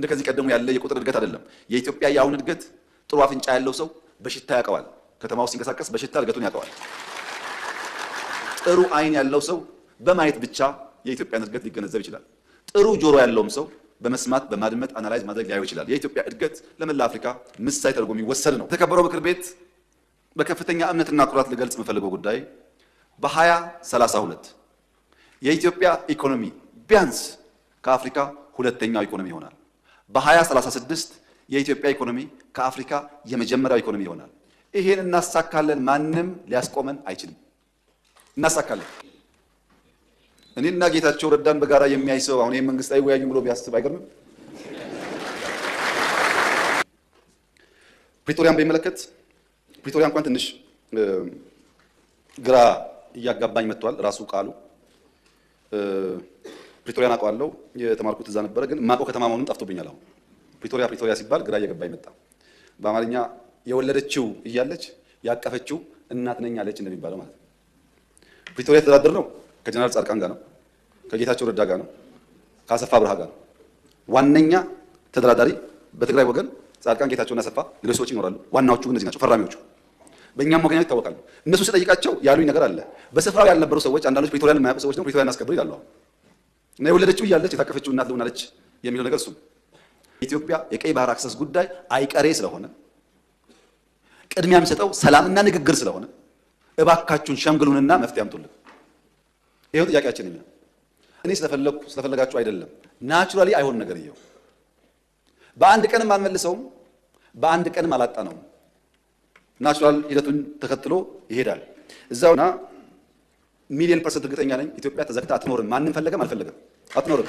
እንደ ከዚህ ቀደሙ ያለ የቁጥር እድገት አይደለም። የኢትዮጵያ የአሁን እድገት ጥሩ አፍንጫ ያለው ሰው በሽታ ያውቀዋል። ከተማ ውስጥ ሲንቀሳቀስ በሽታ እድገቱን ያውቀዋል። ጥሩ አይን ያለው ሰው በማየት ብቻ የኢትዮጵያን እድገት ሊገነዘብ ይችላል። ጥሩ ጆሮ ያለውም ሰው በመስማት፣ በማድመጥ analyze ማድረግ ሊያየው ይችላል። የኢትዮጵያ እድገት ለመላ አፍሪካ ምሳሌ ተደርጎ የሚወሰድ ነው። የተከበረው ምክር ቤት፣ በከፍተኛ እምነትና ኩራት ልገልጽ የምፈልገው ጉዳይ በ2032 የኢትዮጵያ ኢኮኖሚ ቢያንስ ከአፍሪካ ሁለተኛው ኢኮኖሚ ይሆናል። በ2036 የኢትዮጵያ ኢኮኖሚ ከአፍሪካ የመጀመሪያው ኢኮኖሚ ይሆናል። ይሄን እናሳካለን። ማንም ሊያስቆመን አይችልም። እናሳካለን። እኔና ጌታቸው ረዳን በጋራ የሚያይ ሰው አሁን ይሄን መንግስት አይወያዩም ብሎ ቢያስብ አይገርምም? ፕሪቶሪያን በሚመለከት፣ ፕሪቶሪያ እንኳን ትንሽ ግራ እያጋባኝ መጥቷል። ራሱ ቃሉ ፕሪቶሪያን አውቀዋለሁ፣ የተማርኩት እዛ ነበረ፣ ግን ማውቀው ከተማ መሆኑን ጠፍቶብኛል። አሁን ፕሪቶሪያ ፕሪቶሪያ ሲባል ግራ እየገባኝ መጣ። በአማርኛ የወለደችው እያለች ያቀፈችው እናት ነኝ አለች እንደሚባለው ማለት ነው። ፕሪቶሪያ የተደራደርነው ከጀነራል ጻድቃን ጋር ነው፣ ከጌታቸው ረዳ ጋር ነው፣ ከአሰፋ አብርሃ ጋር ነው። ዋነኛ ተደራዳሪ በትግራይ ወገን ጻድቃን፣ ጌታቸውና አሰፋ፣ ሌሎች ሰዎች ይኖራሉ። ዋናዎቹ ግን እነዚህ ናቸው፣ ፈራሚዎቹ። በእኛም ወገን ይታወቃሉ። እነሱ ስጠይቃቸው ያሉኝ ነገር አለ። በስፍራው ያልነበሩ ሰዎች፣ አንዳንዶች ፕሪቶሪያን የማያውቁ ሰዎች ነው ፕሪቶሪያን እናስከብር ይላሉ። እና የወለደችው እያለች የታቀፈችው እናት ልሆን አለች የሚለው ነገር እሱ ኢትዮጵያ የቀይ ባህር access ጉዳይ አይቀሬ ስለሆነ፣ ቅድሚያ የሚሰጠው ሰላምና ንግግር ስለሆነ፣ እባካችሁን ሸምግሉንና መፍትሄ አምጡልን። ይኸው ጥያቄያችን እኛ እኔ ስለፈለግኩ ስለፈለጋችሁ አይደለም። Naturally አይሆን ነገር ይኸው በአንድ ቀንም አልመልሰውም፣ በአንድ ቀንም አላጣነውም። Natural ሂደቱን ተከትሎ ይሄዳል። እዛውና 1,000,000% እርግጠኛ ነኝ ኢትዮጵያ ተዘግታ አትኖርም። ማንም ፈለገም አልፈለገም አትኖርም።